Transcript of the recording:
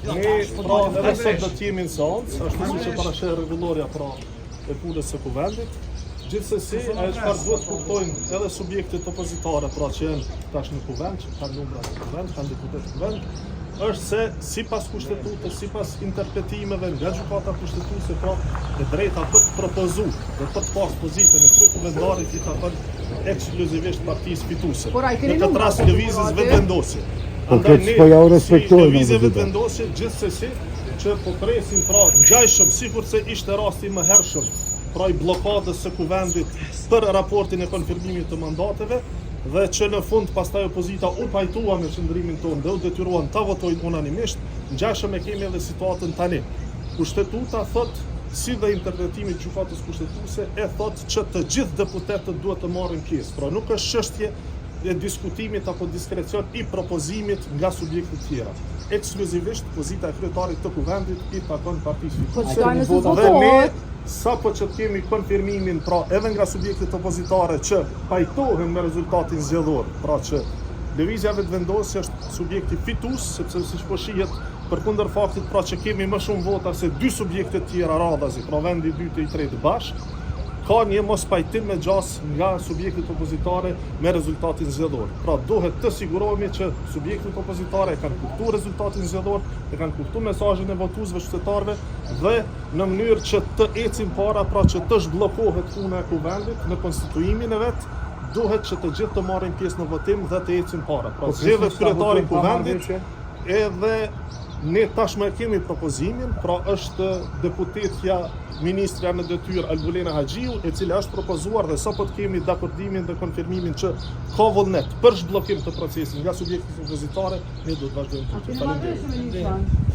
Ne pra edhe sot do të jemi në seancë, ashtu siç e parasheh rregullorja pra e punës së Kuvendit. Gjithsesi, ajo çfarë duhet të kuptojnë edhe subjektet opozitare, pra që janë tash në Kuvend, që kanë numra në Kuvend, kanë deputetë në Kuvend, është se sipas kushtetutës, sipas interpretimeve nga gjykata kushtetuese, pra e drejta për të propozu dhe për të pas pozitën e kryekuvendarit i takon ekskluzivisht partisë fituese. Por a i keni Në këtë numra, rast po, lëvizjes aty? Vetëvendosje. Po Andaj këtë ne, s'po ja u si respektojnë, Lëvizje opozita. Vetëvendosje gjithsesi që po presim pra ngjajshëm sikurse ishte rasti i mëhershëm, pra i bllokadës së kuvendit për raportin e konfirmimit të mandateve dhe që në fund pastaj opozita u pajtua me qëndrimin tonë dhe u detyruan ta votojnë unanimisht, ngjajshëm e kemi edhe situatën tani. Kushtetuta thot si dhe interpretimi i gjykatës kushtetuese e thot që të gjithë deputetët duhet të marrin pjesë. Pra nuk është çështje e diskutimit apo diskrecion i propozimit nga subjektet tjera. Ekskluzivisht pozita e kryetarit të kuvendit i takon partisë Po fituese. çka nëse Dhe ne votohet? sapo që të kemi konfirmimin pra edhe nga subjektet opozitare që pajtohen me rezultatin zgjedhor, pra që Lëvizja Vetëvendosje është subjekti fitues, sepse siç po shihet përkundër faktit pra që kemi më shumë vota se dy subjekte tjera radhazi, pra vendi i dytë e i tretë bashkë, ka një mospajtim me gjas nga subjektet opozitare me rezultatin zgjedhor. Pra duhet të sigurohemi që subjektet opozitare e kanë kuptuar rezultatin zgjedhor, e kanë kuptuar mesazhin e votuesve qytetarëve dhe në mënyrë që të ecim para, pra që të zhbllokohet puna e kuvendit në konstituimin e vet, duhet që të gjithë të marrin pjesë në votim dhe të ecim para. Pra Po, zgjedhet presim sa kryetari i votojnë pa kuvendit marrëveshje? edhe ne tashmë e kemi propozimin, pra është deputetja ministrja në detyrë Albulena Haxhiu, e cila është propozuar dhe sapo të kemi dakordimin dhe konfirmimin që ka vullnet për zhbllokim të procesit nga subjektet opozitare, ne do të vazhdojmë A tutje. keni Faleminderit. marrëveshje me Nismën?